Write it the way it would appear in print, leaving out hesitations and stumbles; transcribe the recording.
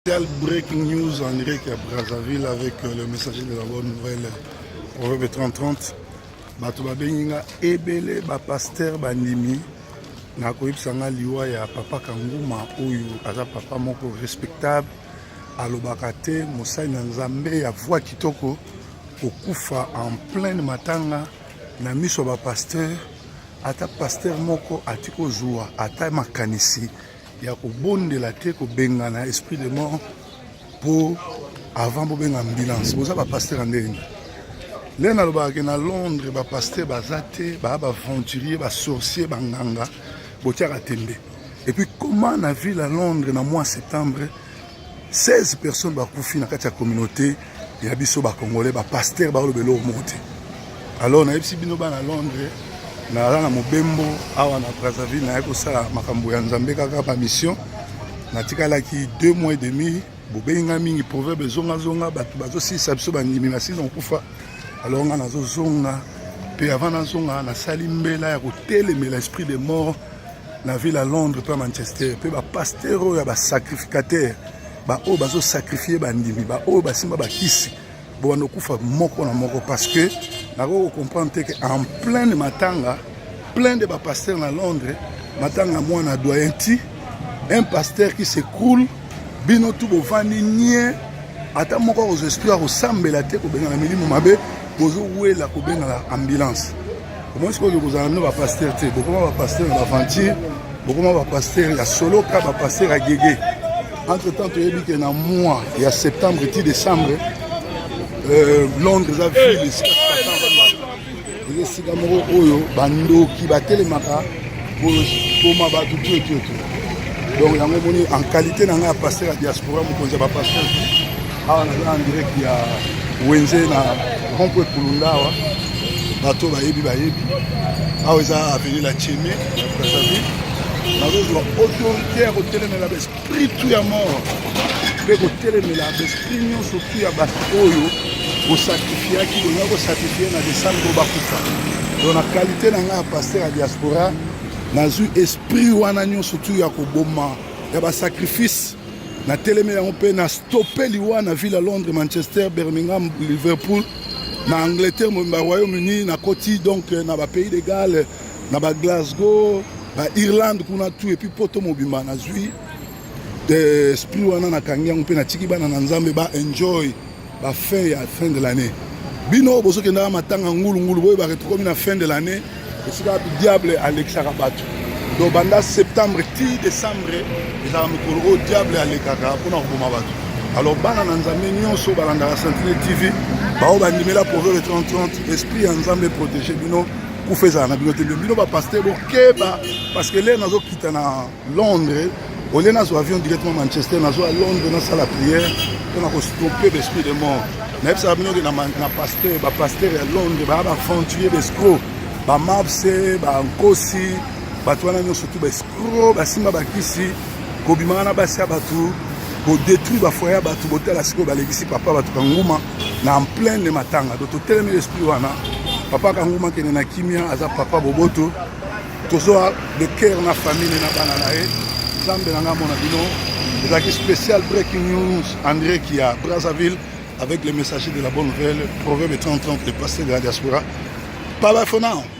Spécial breaking news en direct à Brazzaville avec euh, le messager de la bonne nouvelle Proverbe 3030. Bato babengi nga ebele ba pasteur bandimi nakoyebisa nga liwa ya papa Kanguma oyo aza papa moko respectable alobaka te mosali na Nzambe ya voix kitoko kokufa en pleine matanga na miso ya ba pasteur ata pasteur moko ati kozwa ata makanisi ya kobondela te kobengana esprit de mort mpo avant bobenga ambulance boza bapaster ya ndenge nini nde nalobaka ke na londres bapaster baza te baa baaventurier basorcier banganga botiaka tembe epuis comment na ville ya londres na mois septembre 16 personnes bakufi na kati ya communauté ya biso ba congolais ba pasteur bakoloba eloko moko te alors nayebisi bino bana londres naza na mobembo awa na brazzaville naye kosala makambo ya nzambe kaka bamission natikalaki 2 mois et demi bobengi ngai mingi proverbe ezongazonga bato bazosilisa biso bandimi basili na kokufa alors ngai nazozonga mpe avant nazonga nasali mbela ya kotelemela esprit de mort na ville ya Londres mpe ya Manchester mpe bapasteur oyo ya basacrificateur baoyo bazosacrifie bandimi baoyo basimba bakisi bobanda kokufa moko na moko parce que nakoki kocomprendre te ke en pleine matanga plein de bapasteur na Londres matanga mwana doyen ti un pasteur qui s'écroule bino tu bovandi nie ata moko akozwa esprit ya kosambela te kobengana milimo mabe bozowela kobengana ambulance omoni sikoyo kozala bino bapaster te bokoma bapaster ya baventure bokoma bapaster ya soloka bapaster ya gege entre temps toyebi ke na mois ya septembre ti décembre euh, londres eza ville esika satan avandaka eza esika moko oyo bandoki batelemaka koboma bato tu etu etu donc yango omoni en qualité na ngai ya pasteur ya diaspora mokonzi ya bapasteur awa naza en direct ya wenze na rond-point kulunda awa bato bayebi bayebi awa eza avenue la cheme ya brazzaville nazozwa autorité ya kotelemela baesprit tout ya mort mpe kotelemela baesprit nyonso tu ya bato oyo bosacrifiaki bolinga kosacrifie na desembre bakufa donc na qualité na ngai ya pasteur ya diaspora nazwi esprit wana nyonso tu ya koboma ya basacrifice natelemi yango mpe na stoppe liwa na ville ya londres manchester birmingham liverpool na angleterre mobimba royaume-uni nakoti donc na bapays de galles na baglasgow bairlande kuna tu epuis poto mobimba nazwi eh, esprit wana nakangi yango mpe natiki bana na nzambe ba enjoy ba fin ya fin de l'année bino bozokendaka matanga ngulungulu boyebaka tokomi na fin de l'année esika wapi diable alekisaka bato donc banda septembre ti décembre ezalaka mikolo oyo diable alekaka mpona koboma bato alors bana na nzambe nyonso balandaka sentinelle tv baoyo bandimela proverbe 30 esprit ya nzambe protege bino kufa ezala na bino te bino bapaster bokeba parce que lere nazokita na Londres au lieu nazwa avion directement Manchester nazwa Londres nasala prière mpo na kostoppe baesprit de mort nayebisaka bino ke na pasteur bapasteur ya Londres baya baaventurier baescro bamapse bankosi bato wana nyonso tu baescro basimba bakisi kobimaka na basi ya bato kodétruire bafoyer ya bato botala sikoyo balekisi papa bato kanguma na en pleine matanga do totelemi esprit wana papa kanguma kende na kimia aza papa boboto tozwa de cœur na famille na bana na ye nzambe na ngai amona bino ezalaki spécial breaking news andré kia brazzaville avec le messager de la bonne nouvelle proverbe 30 30 le pasteur de la diaspora bye bye for now.